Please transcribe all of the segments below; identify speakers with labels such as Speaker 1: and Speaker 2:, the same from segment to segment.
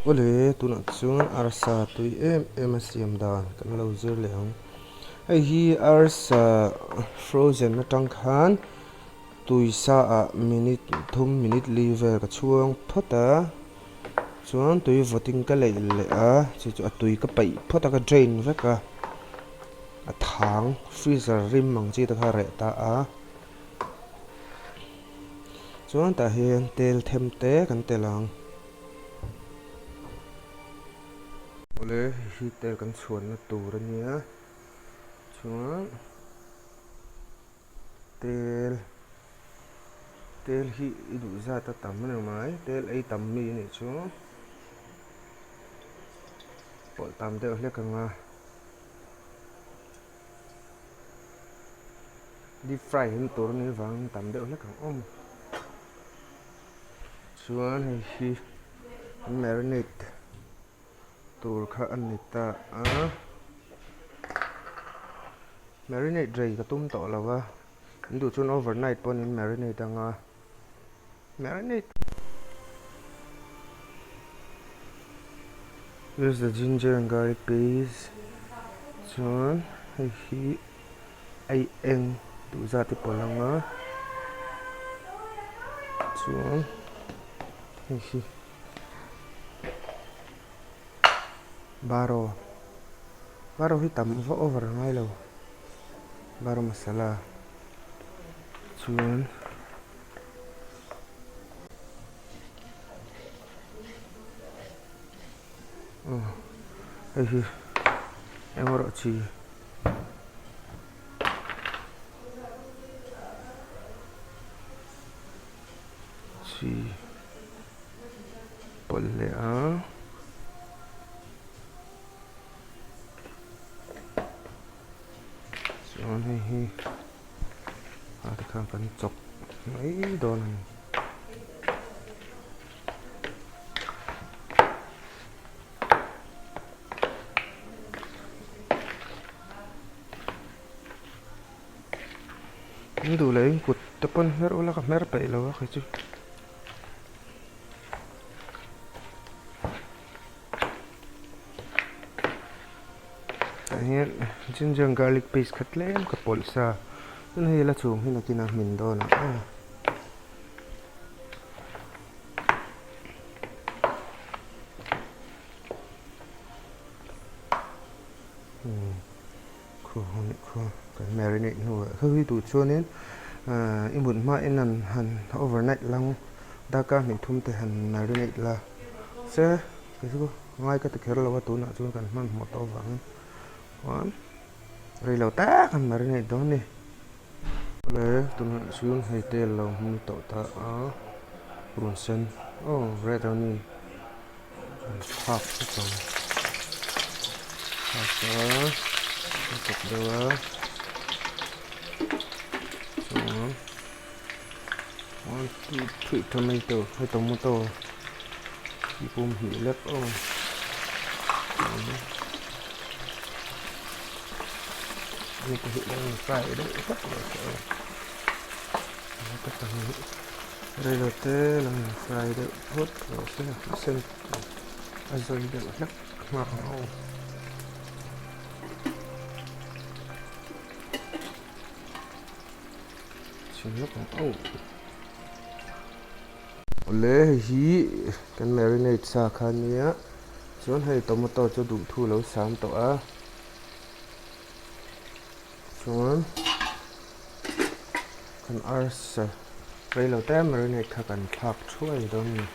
Speaker 1: Awle tunah chuan arsa tui em em a siam dan kan lo zir leh ang. Hei hi arsa frozen atang khan tui sa ah minute thum minute li vel ka chhuang phawt a, chuan tui vawt in ka leih leh a, chu chu a tui ka paih phawt a ka drain vek a, a thang freezer rim ang chi te kha a reh ta a. Chuan tah hian tel them te kan tel ang. Awle hei hi tel kan chhuanna tur a nia. Chuan tel tel hi i duh zat a tam a ni mai tel ei tam mi a nih chu pawlh tam deuh hlek ang a. Deep fry hi tur a nih avangin tam deuh hlek ang awm. Chuan hei hi marinate tur kha a ni ta a. Marinate rei ka tum tawh lo a, in duh chuan overnight pawhin in marinate ang a. Marinate. Here's the ginger and garlic paste. Chuan hei hi ei eng duh zat i pawlh ang a. Chuan hei hi baro baro hi tam vak over a ngai lo baro masala chuan. Hei hi eng erawh chi chi pawlh leh a. Chuan hei hi a tikhan kan chawp mai dawn a ni. In duh leh in kut te pawn hmer ula ka hmer peih lo a kei chu. Tah hian ginger and garlic paste kha tlem ka pawlh sa chuan hei la chhum hi nakinah a hmin dawn ang aw. Khu khu kan marinate hnuah kha hi duh chuanin i mut hmain an han overnight lang darkar hnih thum te han marinate la se kei chu ngai ka ti kher lo a tunah chuan kan hmanhmawh tawh avangin chuan rei lo tak han marinate dawn a ni. Awle tunah chuan hei te a lo hmu tawh ta a run sen aw red onion an thlak vek ang thlak a a chawp deuh a chuan one two three tomato hei tomato hi pum hnih lek aw. Hei te hi eng fry deuh hlek mai te a ni ka pahnih reilo te lo in fry deuh phawt rawh se sen a zawi deuh hlek nghak ang aw. Chhin lawk ang aw. Awle hei hi kan marinate sa kha a nia chuan hei tomato chu duhthu lo sam tawh a. Chuan kan arsa reilo te marinate kha kan thlak thuai dawn a ni.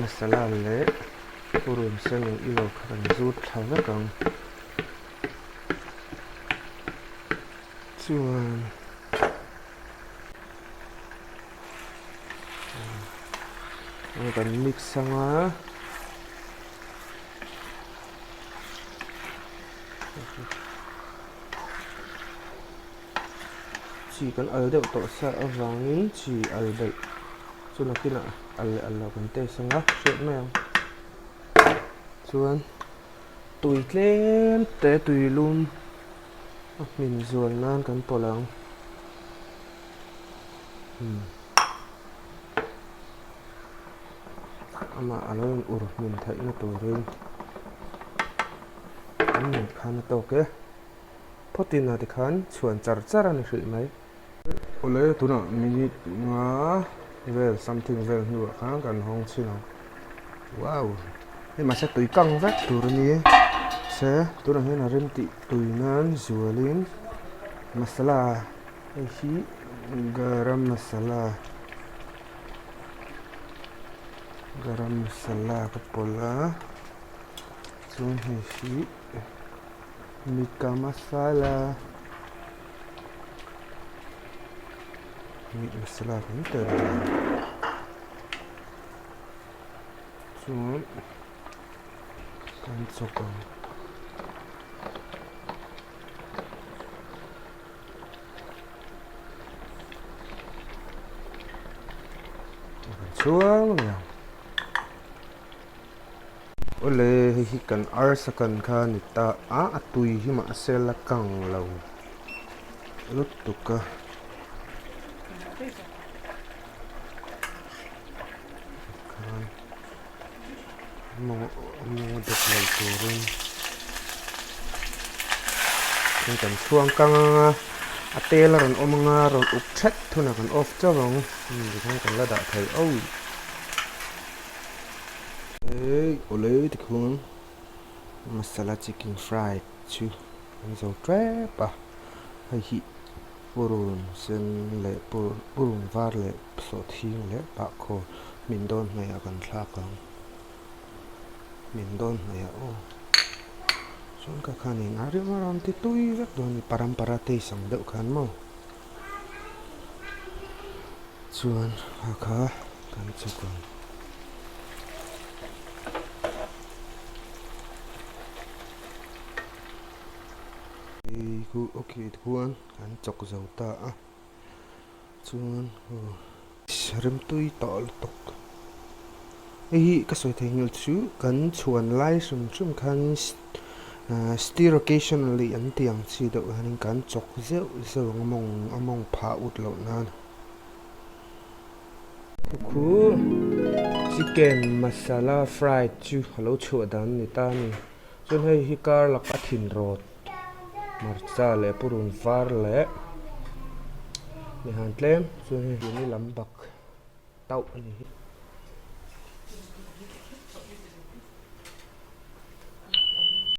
Speaker 1: Masala leh purun sen eng ilo kha kan zut thla vek ang. Chuan kan mix ang a. Chi kan al deuh tawh sa avangin chi al belh chu nakinah al leh al loh kan test ang a hriat mai ang chuan tui tlem te tui lum a hmin zual nan kan pawlh ang. amah a lo in ur hmun theihna turin an mit khan a tawk e. Phawtin a tikhan chhuan char char a ni hrilh mai. Awle tunah minute nga vel something vel hnuah khan kan hawng chhin ang. Wow! Hei mahse tui kang vek tur a ni se tunah hian a rem tih tui nan zualin masala hei hi garam masala garam masala ka pawlh a chuan hei hi Mikka masala meat masala kan tel a chuan kan chawk ang kan chhuang mai ang. Awle hei hi kan arsa kan kha a ni ta a, a tui hi mahse la kang lo lutuk a. Tikhan mawng dawt lo turin hei kan chhuang kang ang a, a tel a rawn awm ang a, rawn uk that hunah kan off chauh ang, tikhan kan la dah thei oh. Hei awle tikhuan masala chicken fried chu an zo tep a hei hi purun sen leh purun var leh sawhthing leh bahkhawr min dawn hnaihah kan thlak ang min dawn hnaihah aw chuan ka khanin a rim a rawn ti tui vek dawn a ni parampara taste ang deuh khan maw. Chuan a kha kan chhuk ang. Hei khu okay tikhuan kan chawk zo ta a chuan aw rimtui tawh lutuk. Hei hi ka sawi thei nghal chu kan chhuan lai hrim hrim khan stir occasionally an tih ang chi deuh hianin kan chawk zeuh zeuh ang a mawng a mawng phah ut loh nan. Khu chicken masala fried chu a lo chhuah dan a ni ta a ni. Chuan hei hi kar lak a thin rawt hmarcha leh purun var leh mi han tlem chuan hei hi lam bak tauh a ni hi.